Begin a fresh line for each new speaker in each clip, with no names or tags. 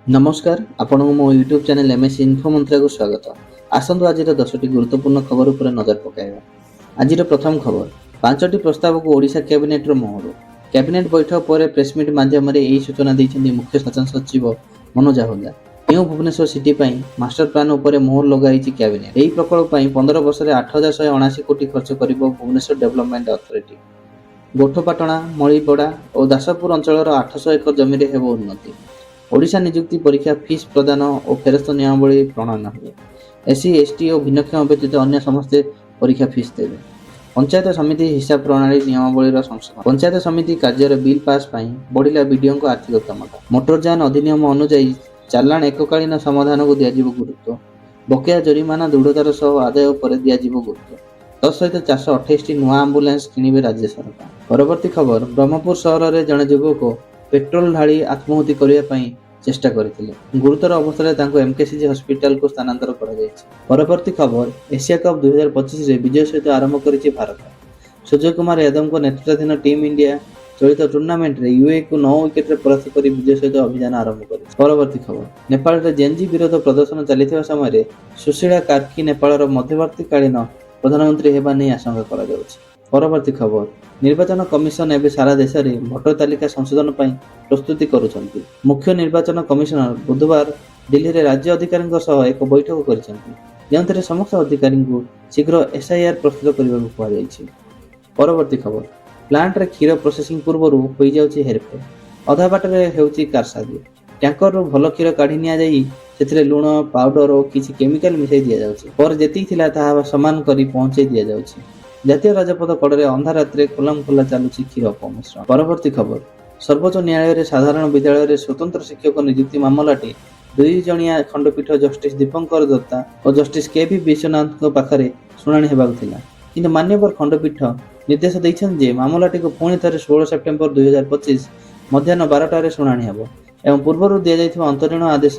ନମସ୍କାର, ଆପଣଙ୍କୁ ମୋ ୟୁଟ୍ୟୁବ୍ ଚ୍ୟାନେଲ୍ ଏମ୍ଏସ୍ ଇନଫୋ ମନ୍ତ୍ରାକୁ ସ୍ୱାଗତ। ଆସନ୍ତୁ, ଆଜିର 10ଟି ଗୁରୁତ୍ୱପୂର୍ଣ୍ଣ ଖବର ଉପରେ ନଜର ପକାଇବା। ଆଜିର ପ୍ରଥମ ଖବର, ପାଞ୍ଚଟି ପ୍ରସ୍ତାବକୁ ଓଡ଼ିଶା କ୍ୟାବିନେଟ୍ର ମୋହର। କ୍ୟାବିନେଟ୍ ବୈଠକ ପରେ ପ୍ରେସମିଟ୍ ମାଧ୍ୟମରେ ଏହି ସୂଚନା ଦେଇଛନ୍ତି ମୁଖ୍ୟ ଶାସନ ସଚିବ ମନୋଜ ଆହୁଜା। ନ୍ୟୁ ଭୁବନେଶ୍ୱର ସିଟି ପାଇଁ ମାଷ୍ଟର ପ୍ଲାନ୍ ଉପରେ ମୋହର ଲଗାଇଛି କ୍ୟାବିନେଟ୍। ଏହି ପ୍ରକଳ୍ପ ପାଇଁ 15 ବର୍ଷରେ 8179 କୋଟି ଖର୍ଚ୍ଚ କରିବ ଭୁବନେଶ୍ୱର ଡେଭଲପମେଣ୍ଟ ଅଥରିଟି। ଗୋଠପାଟଣା, ମଳିପଡ଼ା ଓ ଦାସପୁର ଅଞ୍ଚଳର 800 ଏକର ଜମିରେ ହେବ ଉନ୍ନତି। ଓଡ଼ିଶା ନିଯୁକ୍ତି ପରୀକ୍ଷା ଫିସ୍ ପ୍ରଦାନ ଓ ଫେରସ୍ତ ନିୟମାବଳୀ ପ୍ରଣୟନ ହେବ। ଏସ୍ସି, ଏସ୍ଟି ଓ ଭିନ୍ନକ୍ଷମ ବ୍ୟତୀତ ଅନ୍ୟ ସମସ୍ତେ ପରୀକ୍ଷା ଫିସ୍ ଦେବେ। ପଞ୍ଚାୟତ ସମିତି ହିସାବ ପ୍ରଣାଳୀ ନିୟମାବଳୀର ସଂଶୋଧନ। ପଞ୍ଚାୟତ ସମିତି କାର୍ଯ୍ୟର ବିଲ୍ ପାସ୍ ପାଇଁ ବଢ଼ିଲା ବିଡିଓଙ୍କ ଆର୍ଥିକ କ୍ଷମତା। ମୋଟରଯାନ ଅଧିନିୟମ ଅନୁଯାୟୀ ଚାଲାଣ ଏକକାଳୀନ ସମାଧାନକୁ ଦିଆଯିବ ଗୁରୁତ୍ୱ। ବକେୟା ଜରିମାନା ଦୃଢ଼ତାର ସହ ଆଦାୟ ଉପରେ ଦିଆଯିବ ଗୁରୁତ୍ୱ। ତତ୍ସହିତ 428ଟି ନୂଆ ଆମ୍ବୁଲାନ୍ସ କିଣିବେ ରାଜ୍ୟ ସରକାର। ପରବର୍ତ୍ତୀ ଖବର, ବ୍ରହ୍ମପୁର ସହରରେ ଜଣେ ଯୁବକ ପେଟ୍ରୋଲ ଢାଳି ଆତ୍ମାହୁତି କରିବା ପାଇଁ ଚେଷ୍ଟା କରିଥିଲେ। ଗୁରୁତର ଅବସ୍ଥାରେ ତାଙ୍କୁ ଏମକେସିଜି ହସ୍ପିଟାଲକୁ ସ୍ଥାନାନ୍ତର କରାଯାଇଛି। ପରବର୍ତ୍ତୀ ଖବର, ଏସିଆ କପ୍ 2025ରେ ବିଜୟ ସହିତ ଆରମ୍ଭ କରିଛି ଭାରତ। ସୂର୍ଯ୍ୟକୁମାର ଯାଦବଙ୍କ ନେତୃତ୍ୱାଧୀନ ଟିମ୍ ଇଣ୍ଡିଆ ଚଳିତ ଟୁର୍ଣ୍ଣାମେଣ୍ଟରେ ୟୁଏକୁ 9 ୱିକେଟରେ ପରାସ୍ତ କରି ବିଜୟ ସହିତ ଅଭିଯାନ ଆରମ୍ଭ କରିଛି। ପରବର୍ତ୍ତୀ ଖବର, ନେପାଳରେ ଜେନଜି ବିରୋଧ ପ୍ରଦର୍ଶନ ଚାଲିଥିବା ସମୟରେ ସୁଶୀଳା କାର୍କି ନେପାଳର ମଧ୍ୟବର୍ତ୍ତୀକାଳୀନ ପ୍ରଧାନମନ୍ତ୍ରୀ ହେବା ନେଇ ଆଶଙ୍କା କରାଯାଉଛି। ପରବର୍ତ୍ତୀ ଖବର, ନିର୍ବାଚନ କମିଶନ ଏବେ ସାରା ଦେଶରେ ଭୋଟର ତାଲିକା ସଂଶୋଧନ ପାଇଁ ପ୍ରସ୍ତୁତି କରୁଛନ୍ତି। ମୁଖ୍ୟ ନିର୍ବାଚନ କମିଶନର ବୁଧବାର ଦିଲ୍ଲୀରେ ରାଜ୍ୟ ଅଧିକାରୀଙ୍କ ସହ ଏକ ବୈଠକ କରିଛନ୍ତି, ଯେଉଁଥିରେ ସମସ୍ତ ଅଧିକାରୀଙ୍କୁ ଶୀଘ୍ର ଏସ୍ଆଇଆର୍ ପ୍ରସ୍ତୁତ କରିବାକୁ କୁହାଯାଇଛି। ପରବର୍ତ୍ତୀ ଖବର, ପ୍ଲାଣ୍ଟରେ କ୍ଷୀର ପ୍ରୋସେସିଂ ପୂର୍ବରୁ ହୋଇଯାଉଛି ହେରଫେର। ଅଧା ବାଟରେ ହେଉଛି କାରସାଦି। ଟ୍ୟାଙ୍କରରୁ ଭଲ କ୍ଷୀର କାଢ଼ି ନିଆଯାଇ ସେଥିରେ ଲୁଣ, ପାଉଡର ଓ କିଛି କେମିକାଲ ମିଶାଇ ଦିଆଯାଉଛି। ପରେ ଯେତିକି ଥିଲା ତାହା ସମାନ କରି ପହଞ୍ଚାଇ ଦିଆଯାଉଛି। ଜାତୀୟ ରାଜପଥ କଡ଼ରେ ଅନ୍ଧାର ରାତିରେ ଖୋଲମ ଖୋଲା ଚାଲୁଛି କ୍ଷୀର ଅପମିଶ୍ରଣ। ପରବର୍ତ୍ତୀ ଖବର, ସର୍ବୋଚ୍ଚ ନ୍ୟାୟାଳୟରେ ସାଧାରଣ ବିଦ୍ୟାଳୟରେ ସ୍ୱତନ୍ତ୍ର ଶିକ୍ଷକ ନିଯୁକ୍ତି ମାମଲାଟି ଦୁଇ ଜଣିଆ ଖଣ୍ଡପୀଠ ଜଷ୍ଟିସ ଦୀପଙ୍କର ଦତ୍ତା ଓ ଜଷ୍ଟିସ କେ ଭି ବିଶ୍ୱନାଥଙ୍କ ପାଖରେ ଶୁଣାଣି ହେବାକୁ ଥିଲା। କିନ୍ତୁ ମାନ୍ୟବର ଖଣ୍ଡପୀଠ ନିର୍ଦ୍ଦେଶ ଦେଇଛନ୍ତି ଯେ ମାମଲାଟିକୁ ପୁଣି ଥରେ 16 ସେପ୍ଟେମ୍ବର 2025 ମଧ୍ୟାହ୍ନ 12ଟାରେ ଶୁଣାଣି ହେବ ଏବଂ ପୂର୍ବରୁ ଦିଆଯାଇଥିବା ଅନ୍ତରୀଣ ଆଦେଶ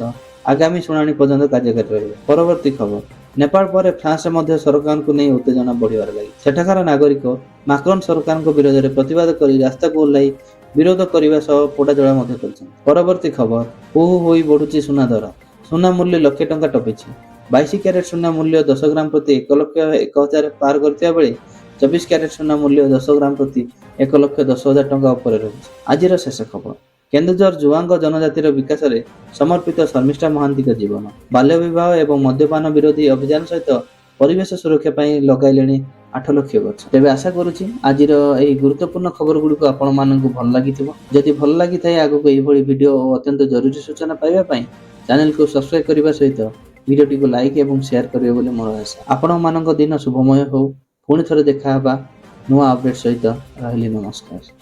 ଆଗାମୀ ଶୁଣାଣି ପର୍ଯ୍ୟନ୍ତ କାର୍ଯ୍ୟକାରୀ ରହିବ। ପରବର୍ତ୍ତୀ ଖବର, ନେପାଳ ପରେ ଫ୍ରାନ୍ସରେ ମଧ୍ୟ ସରକାରଙ୍କୁ ନେଇ ଉତ୍ତେଜନା ବଢ଼ିବାରେ ଲାଗିଛି। ସେଠାକାର ନାଗରିକ ମାକ୍ରନ ସରକାରଙ୍କ ବିରୋଧରେ ପ୍ରତିବାଦ କରି ରାସ୍ତାକୁ ଓହ୍ଲାଇ ବିରୋଧ କରିବା ସହ ପୋଡ଼ାଜଳା ମଧ୍ୟ କରିଛନ୍ତି। ପରବର୍ତ୍ତୀ ଖବର, ହୁ ହୁ ହୋଇ ବଢୁଛି ସୁନା ଦର। ସୁନା ମୂଲ୍ୟ ଲକ୍ଷେ ଟଙ୍କା ଟପିଛି। 22 କ୍ୟାରେଟ ସୁନା ମୂଲ୍ୟ 10 ଗ୍ରାମ ପ୍ରତି 1,01,000 ପାର କରିଥିବା ବେଳେ 24 କ୍ୟାରେଟ ସୁନା ମୂଲ୍ୟ 10 ଗ୍ରାମ ପ୍ରତି 1,10,000 ଟଙ୍କା ଉପରେ ରହିଛି। ଆଜିର ଶେଷ ଖବର, କେନ୍ଦୁଝର ଜୁଆଙ୍ଗ ଜନଜାତିର ବିକାଶରେ ସମର୍ପିତ ଶର୍ମିଷ୍ଠା ମହାନ୍ତିଙ୍କ ଜୀବନ। ବାଲ୍ୟ ବିବାହ ଏବଂ ମଦ୍ୟପାନ ବିରୋଧୀ ଅଭିଯାନ ସହିତ ପରିବେଶ ସୁରକ୍ଷା ପାଇଁ ଲଗାଇଲେଣି 8 ଲକ୍ଷ ଗଛ। ତେବେ ଆଶା କରୁଛି, ଆଜିର ଏହି ଗୁରୁତ୍ୱପୂର୍ଣ୍ଣ ଖବର ଗୁଡ଼ିକ ଆପଣମାନଙ୍କୁ ଭଲ ଲାଗିଥିବ। ଯଦି ଭଲ ଲାଗିଥାଏ, ଆଗକୁ ଏହିଭଳି ଭିଡ଼ିଓ ଓ ଅତ୍ୟନ୍ତ ଜରୁରୀ ସୂଚନା ପାଇବା ପାଇଁ ଚ୍ୟାନେଲକୁ ସବସ୍କ୍ରାଇବ କରିବା ସହିତ ଭିଡ଼ିଓଟିକୁ ଲାଇକ୍ ଏବଂ ସେୟାର କରିବେ ବୋଲି ମୋର ଆଶା। ଆପଣମାନଙ୍କ ଦିନ ଶୁଭମୟ ହେଉ। ପୁଣି ଥରେ ଦେଖା ହେବା ନୂଆ ଅପଡେଟ୍ ସହିତ। ରହିଲି, ନମସ୍କାର।